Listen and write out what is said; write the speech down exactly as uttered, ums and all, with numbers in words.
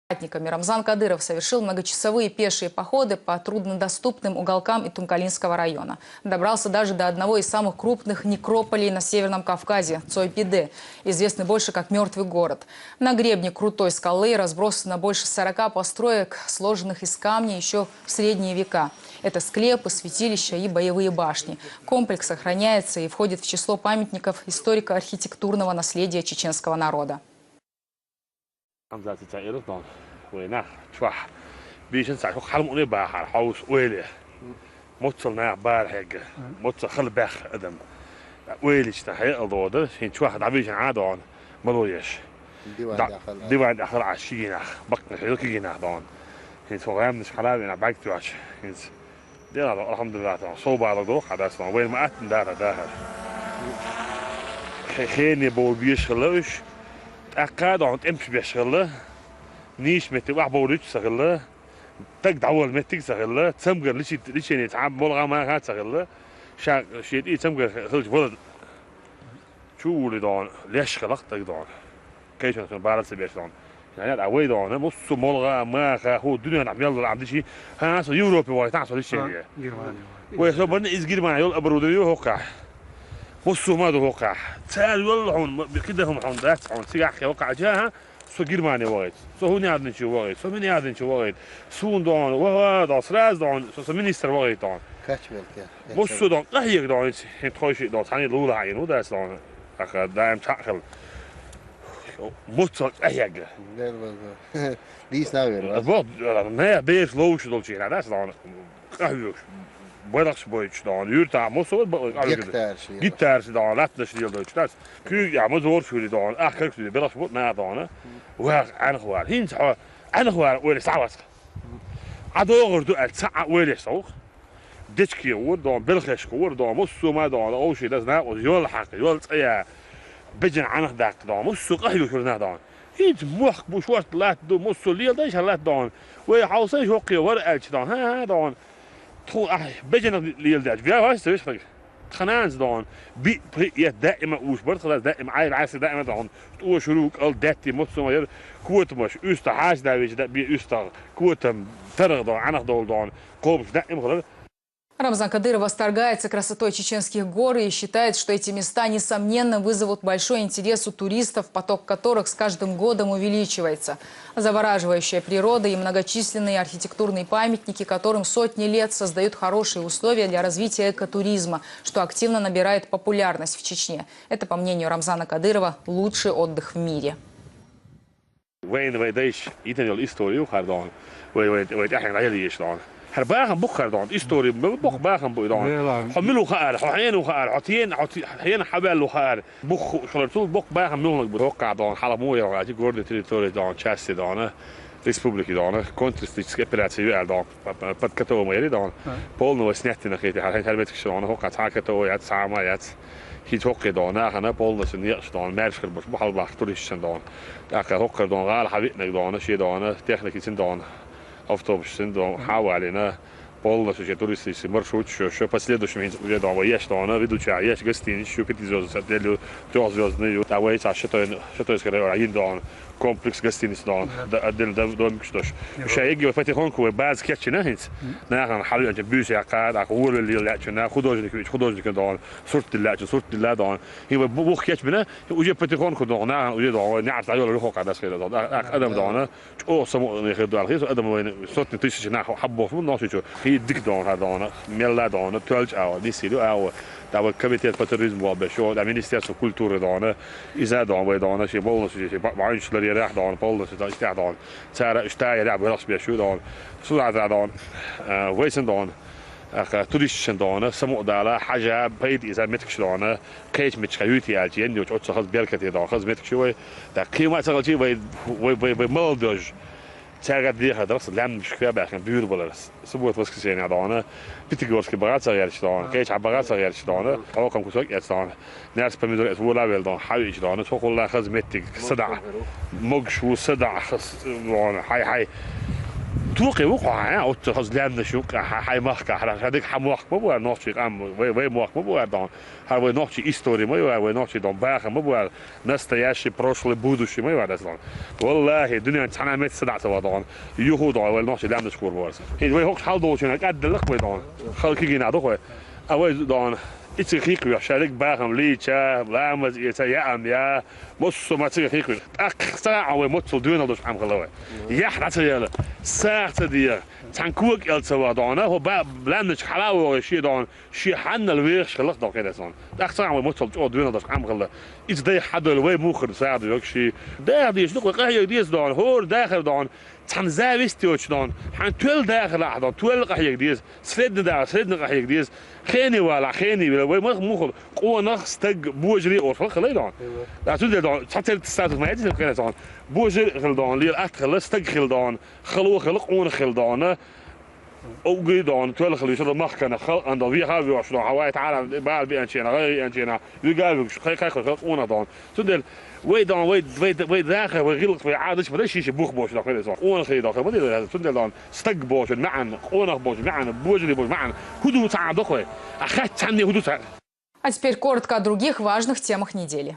Ратниками Рамзан Кадыров совершил многочасовые пешие походы по труднодоступным уголкам Итункалинского района. Добрался даже до одного из самых крупных некрополей на Северном Кавказе — Цой-Пиде, известный больше как Мертвый город. На гребне крутой скалы разбросано больше сорока построек, сложенных из камня еще в средние века. Это склепы, святилища и боевые башни. Комплекс сохраняется и входит в число памятников историко-архитектурного наследия чеченского народа. Ам за цецай эртон вайнах чвах. Бишен цай хьалмуне бахар хаус уэле. Моццал нах бар хьега. Моццал хал бах адам. Уэличта хье алдода. Хин чвах да бишен адон. Малоеш. Диван Да- дахал. Диван дахал ашигинах. Бакна хил кигинах дон. Хин согамниш халавина бактюач. Хин Дела, алхамдулиллах, тан, со бала дох, хадас, тан, вайн ма аттан дара дахар. Хе-, хене бо беш хилла уж, тӀаккха, дон, тӀемпш беш хилла, ниш метте вах бо рич са хилла, таг давал меттиг са хилла, цамгар личи-, личене цам молга ма ха са хилла, ша шети цамгар хилч вола Чу ули дон, леш хилах таг дон. Кайшан сон барат се беш дон. Яни а вай дон, муссу молга, маха, ху дуня на мел дон, амдиши, ха, со Европе вай, та со лишение. Германия. Вай со бан из Германия йол оборудование хока. Муссу ма до хока. Цар йол хун, кида хун хун, дац хун, сигах хока, жа, ха, со Германия вай. Со хун ядын чи вай, со мин ядын чи вай. Сун дон, ва, ва, дон, сраз дон, со, со министр вай дон. Качмелке. Муссу дон, къахьег дон, хин тхойши дон, цани лула хьаин, удас дон. Аха, даим цахил. Муссу къахьег. Нервозно. Дис навер. Бо, не, беш лоуш долчи, хадас дон. Къахьюш. Бадахш бойч дон. Юрта муссу бо, къахьюш. Гектар ши. Гектар ши дон, латнаш дил дойч, дас. Кю, я, музор шури дон. Ах, как шури, бадахш бо, на дон. Ва, анхвар. Хин цхо, анхвар, уйли савас. А догор ду, ал ца, а уйли саух. Дечки ур дон, белхешка ур дон, муссу ма дон, овши дас на, оз йол хак, йол цая, беджин анах дак дон, муссу къахьюш ур на дон. Хинч мух буш варт лат ду, муссу лил дай шалат дон. Вай хаусан шокки вар алч дон, ха, ха, дон. Тху, ах, беджин лил дач, бя ваш, сеш хак. Тхананз дон, би, при, я, даима уш бар, тхананз даима, ай, ай, даима дон. Ту шурук ал дати, муссу ма яр, куот маш, уста хаш да вич, да, би, уста, куотам, тарах дон, анах дол дон, кобш, даим хлар. Рамзан Кадыров восторгается красотой чеченских гор и считает, что эти места, несомненно, вызовут большой интерес у туристов, поток которых с каждым годом увеличивается. Завораживающая природа и многочисленные архитектурные памятники, которым сотни лет, создают хорошие условия для развития экотуризма, что активно набирает популярность в Чечне. Это, по мнению Рамзана Кадырова, лучший отдых в мире. Вайн вай дайш, итан йол историю хар дон. Вай, вай, вай, тахин гайли еш дон. Хар бахан бух хар дон. Историю бух бахан бух дон. Хо милу хар, хо хену хар, хо тиен, хо ти-, хену хабалу хар. Бух шолар тул бух бахан милунг бух. Хока дон, хала му йол гати гордый территория дон, части дон, республики дон, контртеррористическая операция юэл дон. Под Котовым ери дон. Полного снятина хити, хар хар меткш дон, хока ца Котовый яц, сама яц. Хит хокки дон, ахана полностью ньякъш дон, мяршкар буш, бухал бах туристшин дон. Ака хоккар дон, гал хавитнаг дон, ши дон, техники син дон, автобус син дон, хавалина, полностью же туристический маршрут, шо, шо последующим хин уже дон, еш дон, ведуча, еш гостиниц, шо пятизвёздочный отель, трёхзвёздный, а вай ца шо той, шо той скорее, а ин дон, комплекс гостиниц дон, да, отдельно дом, домик, что ж. Ещё я говорю, потихоньку вы баз кетчина хинц. Нахан хавитнаг бюс я кад, а хулы лил я чина, художник, художник дон. Сурт дилла, сурт дилла дон. Хин вай бух кеч бина, уже потихоньку дон, на, уже дон, не ата йол рухо кадас хира дон. Ах, адам дон. О, само не хир дон. Хис адам вай сотни тысяч на хаббоф, ну, ноши чу. Хи дик дон, ха дон. Мелла дон, тёлч ава, дисилю ава. Да вай комитет по туризму вал бешо, да министерство культуры дон. Иза дон, вай дон, ши полностью, ши ба-, банчлар ярах дон, полностью дон, истя дон. Цара, ишта ярах, бэрхш бешо дон. Суда дон. Э, вайсен дон. Аха, туристшин дона, само дала, хажа, пайд иза меткш дона, кеч меткш юти алчи, ен юч отса хаз беркати дона, хаз меткш вай. Да кима цагалчи вай, вай, вай, вай молодёжь. Цяга диха дарс лям шквя бахин бюр баларс. Суббота, воскресенье дона. Пятигорский багаца герч дона, кеч а багаца герч дона. Хокам кусок эц дона. Нерс помидор эц вула вел дона, хавич дона. Сокулла хаз метик сада. Могшу сада хаз дона. Хай, хай. Токхе ву хьо, а, оццу хаза лаьмнаш юкъа, хьа-, хьай махка, хьа-, хьа дика хьа мохк ма бу, нохчий къам, вай, вай мохк ма бу, дон. Хьа вай нохчий истори ма ю, вай нохчий, дон, бахам ма бу, настоящий, прошлый, будущий ма ю, дас, дон. Валлахи, дуьнен цхьана метта са дӀа ца ваха, дон. Юху, дон, вай нохчий лаьмнаш кхур бу варса. Хин вай хӀокху хьал долчу хенахь кӀаддалла-кх вай, дон. Хала кигина дохой. А вай, дон, и цига хийкхавеш, ша дика бахам лийча, ламаз эца, яам я, массо а ма цига хийкхавеш. ТӀаккха ца а вай моццул доьналла долуш Ӏам хилла вай. Яхь дӀа ца яла, сагӀа ца де, цхьана кога кӀел ца ваха, дон, хӀо ба-, лаьмначу хьала а вогӀий шен, дон, шен хьаннал вехаш хилла-кх, дон, хенас, дон. ТӀаккха ца а вай моццул чӀогӀа доьналла долуш Ӏам хилла. Иза дай хьадойла вай муха хир сагӀа ду йогу шен. Даха дезаш ду-кх вай, къахьега деза, дон, хӀора дахар, дон, цхьана завист йоцуш, дон, хьан тоьлла дахар лахь, дон, тоьлла къахьега деза, средний дахар, средний къахьега деза, хене валахь, хене вала, вай мах муха, къонах, стаг, божаре олуш хилла, дон. Да, цундела, дон, цхьатерра статус ма яций хенас, дон, божаре хилла, дон, лела атта хилла, стаг хилла, дон, хало хилла, къонах хилла, дон, угги, дон, тоьлла хилла, вуьшалла махкана, халкъана, дон, веха а воьхуш, дон, хьан вай тхьарам бала беанчена, гӀайгӀа еанчена, вига а вуьгуш, кхай-, кхайкхо хила къонах, дон. Цундела вай, дон, вай, вай, вай дахар, вай гӀиллакх, вай Ӏадаташ ма дай шен-шен бух бохуш, дон, хила, дон. Къонахий, дон, хила ма дай, цундела, дон, стаг бохучун маьӀна, къонах бохучун маьӀна, божаре бохучун маьӀна, хӀун ду цхьа а дохой. А хаьттича цхьанне хӀун ду цхьа? А теперь коротко о других важных темах недели.